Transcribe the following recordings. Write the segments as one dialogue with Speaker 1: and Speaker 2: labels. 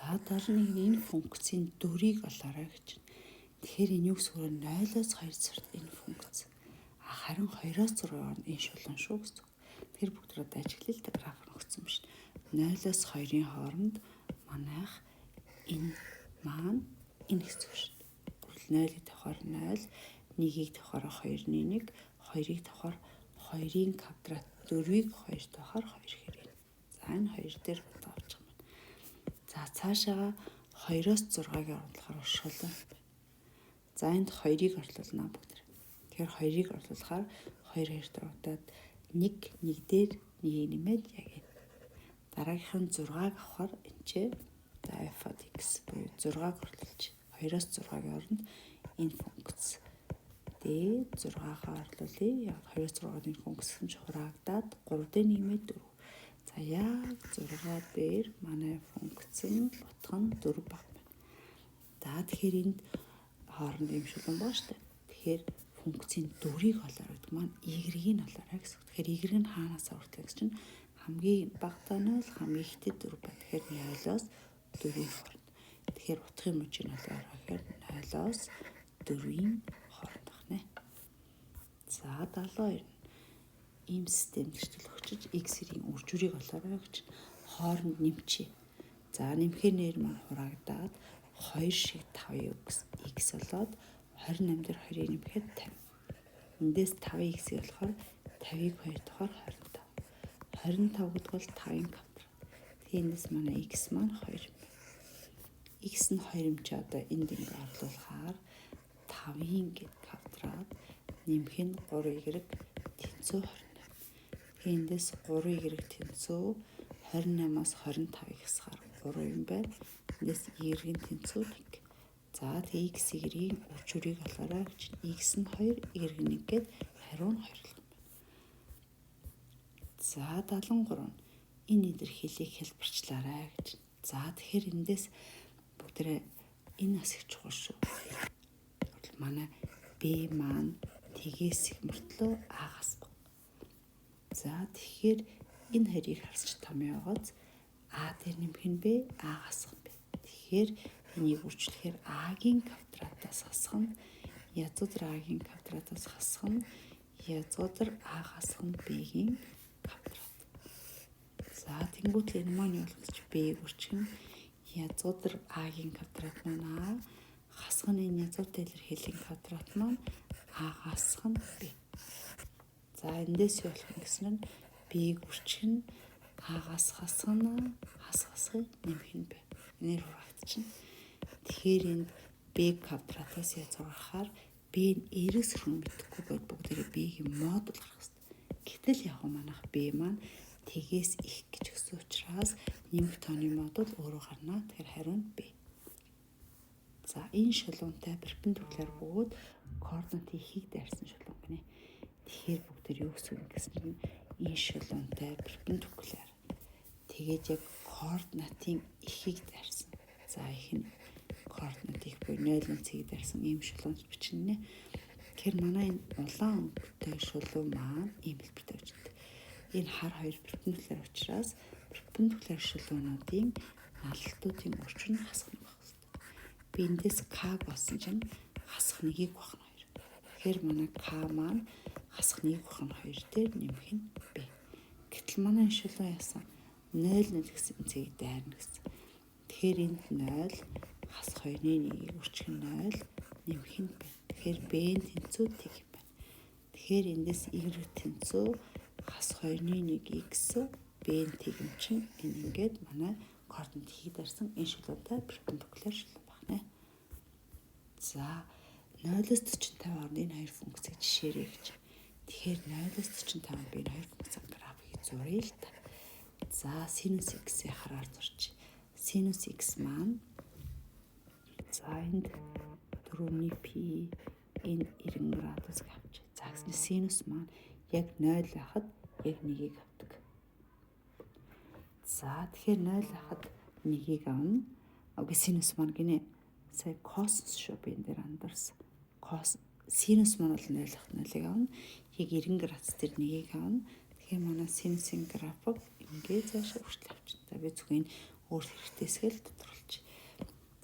Speaker 1: За 71 нь энэ функцийн дүрийг олоорой гэж. Тэгэхээр энэ юу гэсэн үг вэ? 0-оос 2 царт энэ функц. А харин 2-оос 6 нь энэ шулуун шүү гэсэн. Тэр бүгд одоо ажиглал граф өгсөн биш. 0-оос 2-ын хооронд манайх энэ маань энэ гэсэн үг шүү. 0-ыг тавихаар 0, 1-ийг тавихаар 2-ны 1, 2-ыг тавихаар 2-ын квадрат, 4-ийг 2 тавихаар 2 хэрэг. За энэ 2 дээр бодоо авчих юм байна. За цаашаага 2-оос 6-ыг орлохоор шулуун. За энд 2-ыг орлуулна бүгд. Тэгэхээр 2-ыг орлуулахаар 2 2 дурагдаад 1 1 дээр 1-ийг нэмээд яг энэ. Дараагийнх нь 6-аг авахар энэ ч за f от x буюу 6-аг орлуулж 2-оос 6-гийн оронд энэ функц D 6-гаа орлуулъя. Яг 2-оос 6-гийн энэ функц нь хураагдаад 3 дээр нэмээд 4. За яг 6 дээр манай функц нь утга нь 4 баг байна. За тэгэхээр энд хооронд юм шулуун баа штэ. Тэгэхээр функцийн дүрийг олоорой гэдэг маань y-ийг нь олоорой гэсэн. Тэгэхээр y нь хаанаас авах гэж чинь хамгийн багадаа 0, хамгийн ихтэй 4 байна. Тэгэхээр 0-оос 4-ийн хооронд. Тэгэхээр утгын мөч нь олоорой гэхээр 0-оос 4-ийн хооронд байна. За 72 ийм системлэгчдэл өгчөж x-ийн үржүүрийг олоорой гэж хооронд нэмчээ. За нэмэхээр нэр маань хураагдаад 2 шиг 5x x болоод 28 дээр 2-ыг нэмэхэд 50. Эндээс 5x-ийг болохоор 50-ыг 2 дахаар 25. 25 гэдэг бол 5-ын квадрат. Тэгээ эндээс манай x маань 2 юм байна. X нь 2 юм чи одоо энд ингэ орлуулахаар 5-ын гэд квадрат нэмэх нь 3y тэнцүү 28. Тэгээ эндээс 3y тэнцүү 28-аас 25-ыг хасахаар 3 юм байна. Эндээс y-ийн тэнцүү 1. За тэгээ x y-ийн үржүүрийг олоорой гэж x нь 2, y нь 1 гээд хариу нь 2 юм байна. За 73 энэ илэрхийллийг хэлбэрчлээрэй гэж. За тэгэхээр эндээс бүгдээрээ энэ бас их чухал шүү. Манай B маань тгээс их мөртлөө А-гаас бага. За тэгэхээр энэ хоёрыг харсч томьёогоос А дээр нэмэх нь Б, А-гаас б. Тэгэхээр энийг үржлэхээр А-гийн квадратаас хасах нь язгуур А-гийн квадратаас хасах нь язгуур А хасах нь Б-гийн квадрат. За тэнгуут энэ маань юу болох гэж Б-г үрчих нь язгуур А-гийн квадрат маань А хасах нь энэ язгууртай илэрхийллийн квадрат маань А хасах нь Б. За эндээс юу болох юм гэсэн нь Б-г үрчих нь А-гаас хасах нь хас хасахыг нэмэх нь Б. Энээр хураагдчихна. Тэгэхээр энд Б квадратаас язгуурхаар Б нь эерэг сөргөн мэдэхгүй байд бүгдээрээ Б-ийн модуль гаргах хэрэгтэй. Гэтэл яг манайх Б маань тгээс их гэж өгсөн учраас нэмэх тооны модуль өөрөө гарна. Тэгэхээр хариу нь Б. За энэ шулуунтай перпендикуляр бөгөөд координат ихийг дайрсан шулуун гинэ. Тэгэхээр бүгд юу гэсэн үг гэсэн чинь энэ шулуунтай перпендикуляр. Тэгээд яг координатын ихийг дайрсан. За их нь координат их буюу 0 цэгийг дайрсан ийм шулуунч бичнэ. Тэгэхээр манай энэ улаан өнгөтэй шулуун маань ийм хэлбэртэй очдог. Энэ хар хоёр перпендикуляр учраас перпендикуляр шулуунуудын налалтуудын орчин нь хасах нь байх хэрэгтэй. Би эндээс к-г олсон чинь хасах нэгийг бах нь 2. Тэгэхээр манай к маань хасах нэг бах нь 2 дээр нэмэх нь б. Гэтэл манай шулуун яасан 0 0 гэсэн цэгийг дайрна гэсэн. Тэгэхээр энд 0 хасах 2-ны 1-ийг үрчих нь 0 нэмэх нь б. Тэгэхээр b нь тэнцүү тэг юм байна. Тэгэхээр эндээс y тэнцүү хасах 2-ны 1 x b нь тэг юм чинь энэ ингээд манай координат хийг дарсан энэ шулуунтай перпендикуляр шулуун байна. За 0-оос 45 хооронд энэ хоёр функцийг жишээрэй гэж. Тэгэхээр 0-оос 45 би энэ хоёр функцийн графикийг зуръя л та. За синус x-ийг хараар зурч. Синус x маань за энд 4-ний пи энэ 90 градус авч. За гэсэн синус маань яг 0 байхад яг 1-ийг авдаг. За тэгэхээр 0 байхад 1-ийг авна. Үгүй синус маань гинэ. Сая косинус шүү би энэ дээр андарсан. Кос синус маань бол 0 байхад 0-ыг авна. Яг 90 градус дээр 1-ийг авна. Тэгэхээр манай синусын график ингээд цаашаа хүртэл авчихна. За би зөвхөн өөр хэрэгтэй хэсгээл тодруулчих.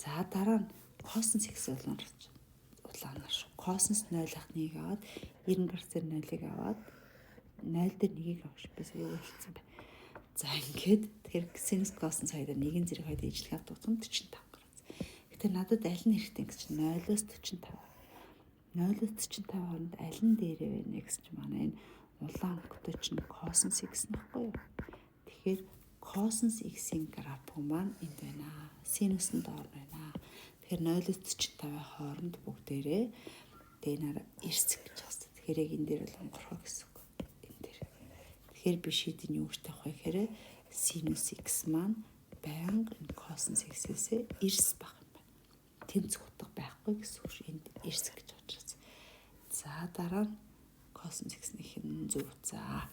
Speaker 1: За дараа нь косинус x улаанаар шүү. Косинус 0-ах 1-ийг аваад 90 градусаар 0-ыг аваад 0 дээр 1-ийг авах би сая юу хэлсэн бэ? За ингээд тэгэхээр синус косинус хоёроор нэгэн зэрэг хоёр ижлэх авдаг 45 градус. Гэтэ надад аль нь хэрэгтэй гэж чинь 0-оос 45. 0-оос 45 хооронд аль нь дээрээ вэ гэсэн чинь манай энэ улаан өнгөтэй чинь косинус x нөхгүй юу? Тэгэхээр косинус x-ийн график маань энд байна. Синус нь доор байна. Тэгэхээр 0-оос 45 хооронд бүгдээрээ тэгээ нараа эрсэх гэж байна. Тэгэхээр яг энэ дээр бол онгорхоо гэсэн үг. Энэ дээр. Тэгэхээр би шийдэн юу гэж тавих вэ гэхээр синус x маань байнга энэ косинус x-ээс эрс бага юм байна. Тэнцэх утга байхгүй гэсэн үг шүү. Энд эрс гэж учраас. За дараа нь косинус x нэх нь зөв. За.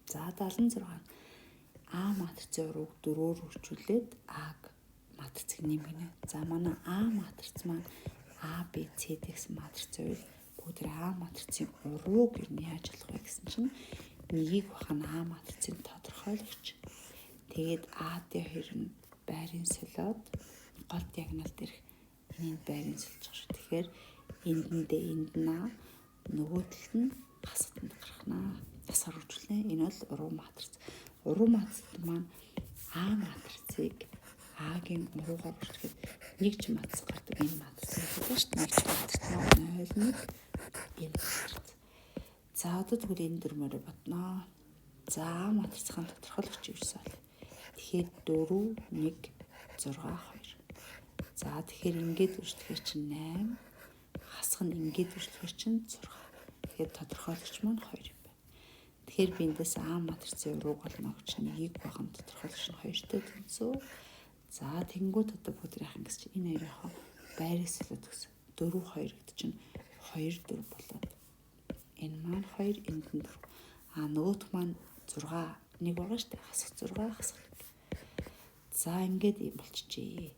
Speaker 1: За 76. А матрицын урууг 4-өөр үржүүлээд А матрицыг нэмгэнэ. За манай А матриц маань А, Б, С, Д гэсэн матриц байвал бүгд А матрицын урууг ер нь яаж олох вэ гэсэн чинь нэгийг бах нь А матрицын тодорхойлогч. Тэгээд А, Д хоёр нь байрын солиод гол диагонал дээрх энийг байрын сольж байгаа шүү. Тэгэхээр энд нь Д, энд нь А, нөгөө талд нь хасахтанд гарах наа. Тасгаар үржүүлнэ. Энэ бол уруу матриц. Уруу матрицт маань А матрицыг А-гийн уруугаар үржихэд нэг ч матриц гардаг. Энэ матриц гэдэг шүү дээ. Нэг ч матриц маань 0 1 энэ матриц. За одоо тэгвэл энэ дөрмөөрөө бодноо. За А матрицын тодорхойлогч юу гэсэн бол. Тэгэхээр 4 1 6 2. За тэгэхээр ингээд үржихээр чинь 8, хасах нь ингээд үржихээр чинь 6. Тэгэхээр тодорхойлогч маань 2 юм байна. Тэгэхээр би эндээс А матрицын урууг олно гэж нэгийг бахан тодорхойлогч нь 2-тэй тэнцүү. За тэнгууд одоо бүгд яах юм гэсэн чинь энэ хоёрынхоо байрыг солиод өгсөн. 4 2 гэдэг чинь 2 4 болоод энэ маань 2, энд нь 4. А нөгөөх маань 6 1 байгаа шүү дээ. Хасах 6 хасах 1. За ингээд юм болчихжээ.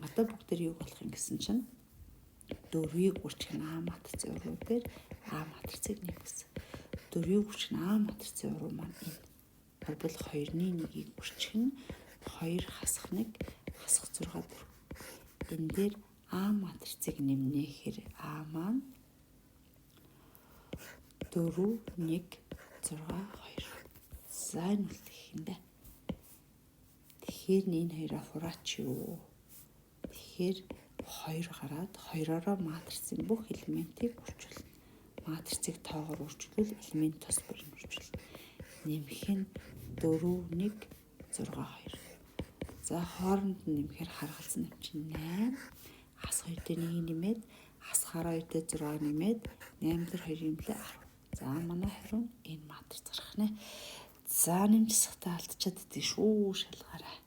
Speaker 1: Одоо бүгд тэр юу болох юм гэсэн чинь 4-ийг үржих нь А матрицын уруу дээр А матрицыг нэм гэсэн. 4-ийг үржих нь А матрицын уруу маань энэ. Тэгвэл 2-ны 1-ийг үржих нь 2 хасах 1 хасах 6 4. Энэ дээр А матрицыг нэмнэ гэхээр А маань 4 1 6 2. За энэ үлдэх юм да. Тэгэхээр энэ хоёроо хураач юу? Тэгэхээр 2 гараад 2-ороо матрицын бүх элементийг үржүүлнэ. Матрицыг тоогоор үржүүлвэл элемент тус бүр нь үржүүлнэ. Нэмэх нь 4 1 6 2. За хооронд нь нэмэхээр харгалзан нэм чинь 8. Хас 2 дээр 1 нэмээд хасахаараа 2 дээр 6 нэмээд 8 дээр 2 нэмлээ 10. За манай хариу энэ матриц гарах нэ. За нэмж засахтаа алдчихад идэв шүү шалгаарай.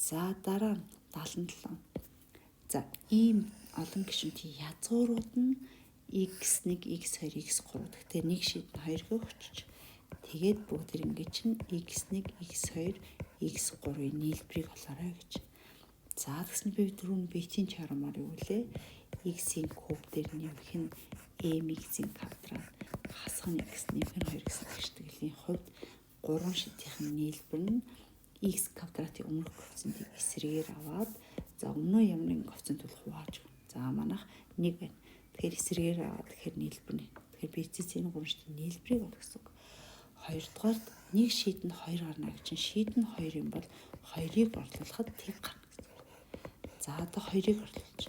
Speaker 1: За дараа нь 77. За ийм олон гишүүнтэй язгуурууд нь x1, x2, x3 гэхдээ нэг шид нь 2 өгчөж. Тэгээд бүгд ингэж чинь x1, x2, x3-ын нийлбэрийг олоорой гэж. За тэгсэн би түрүүн битийн чармаар юу лээ? X-ийн куб дээр нэмэх нь mx-ийн квадрат хасах нь x нэмэх нь 2 гэсэн тэгштгэлийн хувьд 3 шидийнх нь нийлбэр нь x квадратын өмнөх коэффициентийг эсрэгээр аваад за өмнөө ямар нэгэн коэффициент бол хувааж өгнө. За манайх 1 байна. Тэгэхээр эсрэгээр аваад тэгэхээр нийлбэр нь. Тэгэхээр BCC энэ 3 шидийн нийлбэрийг олох гэсэн үг. Хоёрдугаарт нэг шид нь 2 гарна гэж чинь шид нь 2 юм бол 2-ыг орлуулахад тэг гарна гэсэн үг. За одоо 2-ыг орлуулж.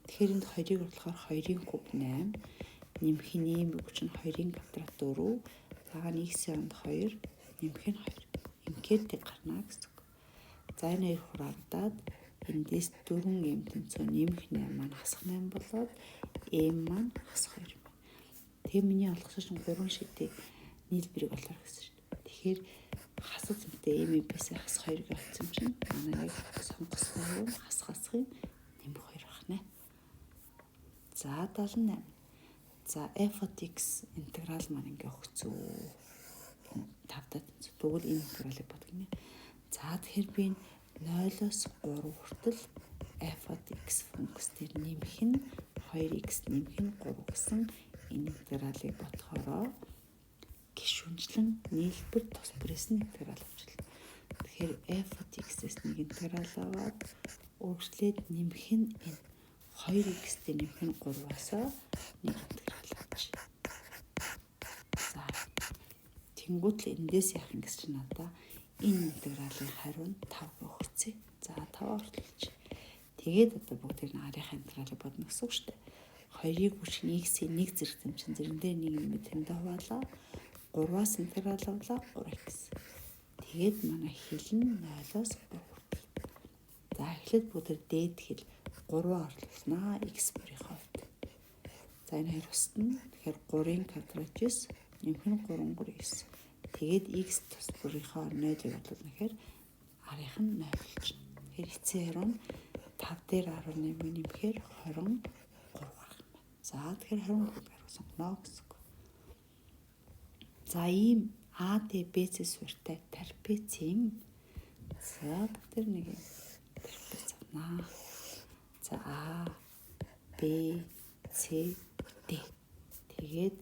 Speaker 1: Тэгэхээр энд 2-ыг орлохоор 2-ын куб 8, нэмэх нь m өгч нь 2-ын квадрат 4, за нь x-ийн онд 2, нэмэх нь 2. Ингээр тэг гарна гэсэн үг. За энэ хоёр хураагдаад эндээс 4 m тэнцүү нэмэх 8 маань хасах 8 болоод m маань хасах 2 юм байна. Тэгээ миний олгосон чинь 3 шидийг нийлбэрийг олоор гэсэн шүү дээ. Тэгэхээр хасах зэмтэй m-ээс хасах 2-ыг олсон чинь манай яг сонгосон юм хасах хасахын нэмэх 2 байх нэ. За 78. За f от x интеграл маань ингээ өгцөө. 5 таа тэнцүү. Тэгвэл энэ интегралыг бодгоно. За тэгэхээр би 0-оос 3 хүртэл f от x функц дээр нэмэх нь 2x нэмэх нь 3 гэсэн энэ интегралыг бодохороо гишүүнчлэн нийлбэр тус бүрээс нь интеграл авчлаа. Тэгэхээр f от x-ээс нэг интеграл аваад Үргэлжлээд нэмэх нь энэ 2x-тэй нэмэх нь 3-аас 1 интеграл авч. За тэнгуут л эндээс яах юм гэсэн чинь надаа энэ интегралын хариу нь 5 өгцөө. За 5 орлуулж. Тэгээд одоо бүгдийг нь арын интегралыг бодно гэсэн үг шүү дээ. 2-ыг хүчин x-ийн 1 зэрэг чинь зэрэн дээр 1 юм тэндээ хуваалаа. 3-аас интеграл авлаа 3x. Тэгээд манай хил нь 0-оос 3 хүртэл. За эхлээд бүгд дээд хил 3 орлуулнаа x бүрийн хувьд. За энэ хоёр устна. Тэгэхээр 3-ын квадрат 9 нэмэх нь 3 3 9. Тэгээд x тус бүрийнхээ 0-ыг бодлоо нэхэр арынх нь 0 болчихно. Тэгэхээр эцсийн хариу нь 5 дээр 18-ыг нэмэхээр 23 гарах юм байна. За тэгэхээр 23 хариу сонгоно гэсэн үг. За ийм А, Д, Б, С суурьтай трапецийн. За бүгд нэг юм трапец авнаа. За А, Б, С, Д. Тэгээд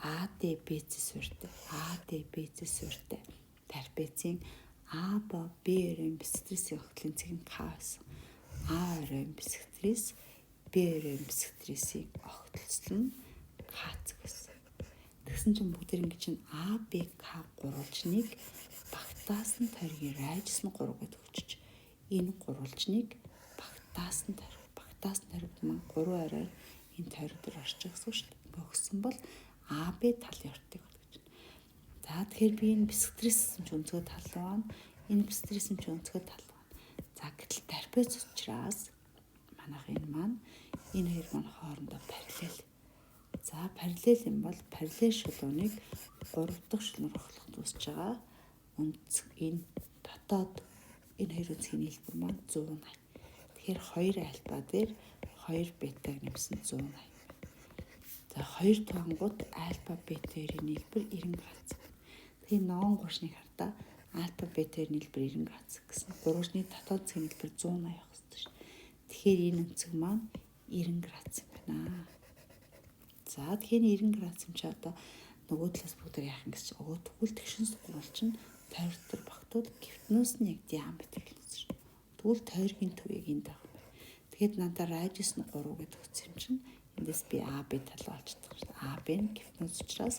Speaker 1: А, Д, Б, С суурьтай. А, Д, Б, С суурьтай трапецийн А ба Б өрийн бисектрисийн огтлын цэг нь К байсан. А өрийн бисектрис, Б өрийн бисектрисийн огтлцол нь К цэг байсан. Тэгсэн чинь бүгд ингэ чинь А, Б, К гурвалжныг багтаасан тойргийн радиус нь 3 гэдээ өгчөж. Энэ гурвалжныг багтаасан тойрог, багтаасан тойрог маань 3 оройр энэ тойрог дээр орчих гэсэн шүү дээ. Ингээ өгсөн бол А, Б талын ортыг олгож байна. За тэгэхээр би энэ бисектрис гэсэн чинь өнцгөө тал байна. Энэ бисектрис чинь өнцгөө тал байна. За гэтэл трапец учраас манайх энэ маань энэ хоёр маань хоорондоо параллел. За параллел юм бол параллел шулууныг 3 дахь шулуунаар хохлоход үүсэж байгаа өнцөг энэ дотоод энэ хоёр өнцгийн нийлбэр маань 180. Тэгэхээр 2 альфа дээр 2 бетаг нэмсэн 180. За 2 туангууд альфа бета хоёрын нийлбэр 90 градус. Тэгэхээр ногоон гуршныг хардаа альфа бета хоёрын нийлбэр 90 градус гэсэн. Гурвалжны дотоод цэгийн нийлбэр 180 явах хэрэгтэй шүү. Тэгэхээр энэ өнцөг маань 90 градус юм байна. За тэгэхээр 90 градус юм чи одоо нөгөө талаас бүгд яах юм гэсэн чинь тэгвэл тэгшин гурвалж нь тойрог дотор багтвал гифтнээс нь яг диаметр гэсэн шүү. Тэгвэл тойргийн төв яг энд байх юм байна. Тэгэхэд надад радиус нь 3 гэдэг өгсөн юм чинь эндээс би А Б талаа олж чадах шүү. А Б нь гифтнээс учраас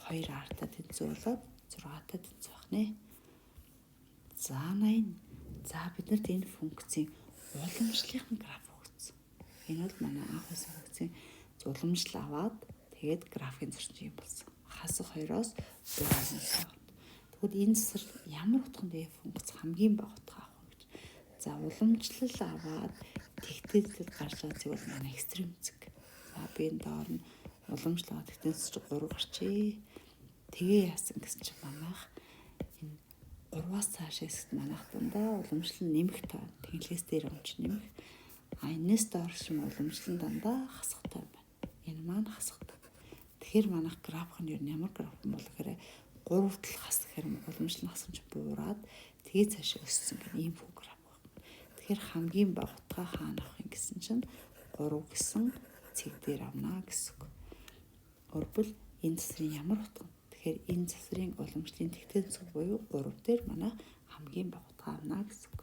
Speaker 1: 2 R-та тэнцүү болоод 6-та тэнцүү байх нэ. За 80. За бид нарт энэ функцийн уламжлалын граф өгсөн. Энэ бол манай анх байсан функцийн уламжлал аваад тэгээд графикийн зурсан юм болсон. Хасах 2-оос 3-аас. Тэгвэл энэ засар ямар утганд f функц хамгийн бага утга авах вэ гэж. За уламжлал аваад тэгтэлд гарч байгаа цэг бол манай экстрем цэг. За би энэ доор нь уламжлал аваад тэгтэлс чи 3 гарчээ. Тэгээ яасан гэсэн чинь манайх энэ 3-аас цааш хэсэгт манайх дандаа уламжлал нэмэх тоо. Тэнхлээс дээр өмч нэмэх. А энэс доор шим уламжлал нь дандаа хасахтай байна. Энэ маань хасахтай. Тэгэхээр манайх график нь ер нь ямар график юм бол гэхээр 3 тал хас гэхээр уламжлал нь хасан чи буураад тэгээ цаашаа өссөн гэх ийм фүү график байна. Тэгэхээр хамгийн бага утгаа хаана авах юм гэсэн чинь 3 гэсэн цэг дээр авна гэсэн үг. Өөрбөл энэ засрын ямар утга? Тэгэхээр энэ засрын уламжлалын тэгтэл цэг буюу 3 дээр манай хамгийн бага утгаа авна гэсэн үг.